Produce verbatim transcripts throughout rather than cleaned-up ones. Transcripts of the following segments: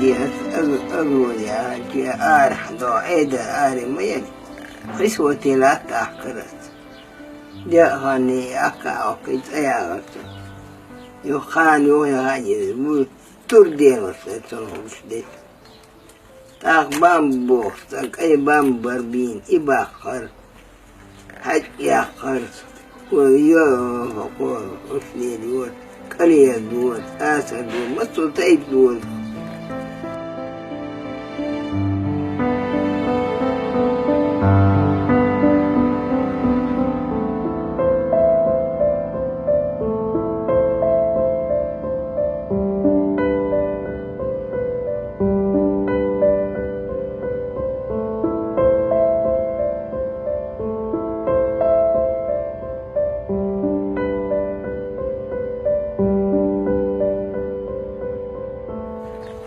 Аз, аз, аз вон яхача, арахь до, Ӏеда ари ма яр. Хьисвати латта ахкарат. Дехани ахка ахкай цӀаягӀарца. Юхаан юхьа хьаджиз, ву тур дервас цун хӀумаш дит. ТӀаккха бамба боху, цӀа кӀай бамба бар бийна, и баккхар. Хьаьжкъ яккхар, ой, йо, хӀокхо, хӀуш лелайора, кӀалера дора, асар дора, массо тайпа дора.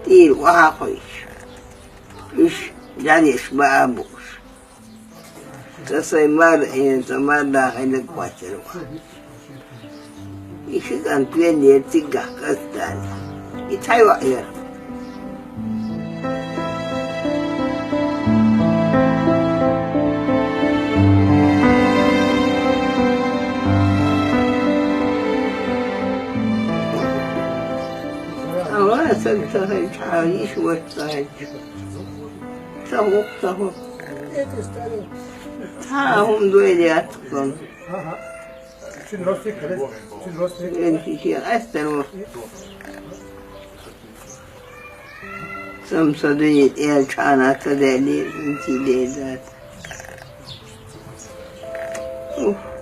ТӀера охьа а кхуьйсуш, уьш дӀадеш баа а бууш. Ца сайн мар, э, ца мар даха хӀиннаг кхоьссира ваха. И ши кӀант вен яра циггахь кӀас Дала. И цхьа йоӀ яра. Ала, сан ца хилча, хьан йиш вац ца хилча. Ца хӀокху, ца хӀокху. Цхьа а хӀума дойла яц-кх сан. Вен ши шен къаьстина ву. Сан са дуьйна тӀера чхьана ца даьллера, хӀинца и дер дац. Ух.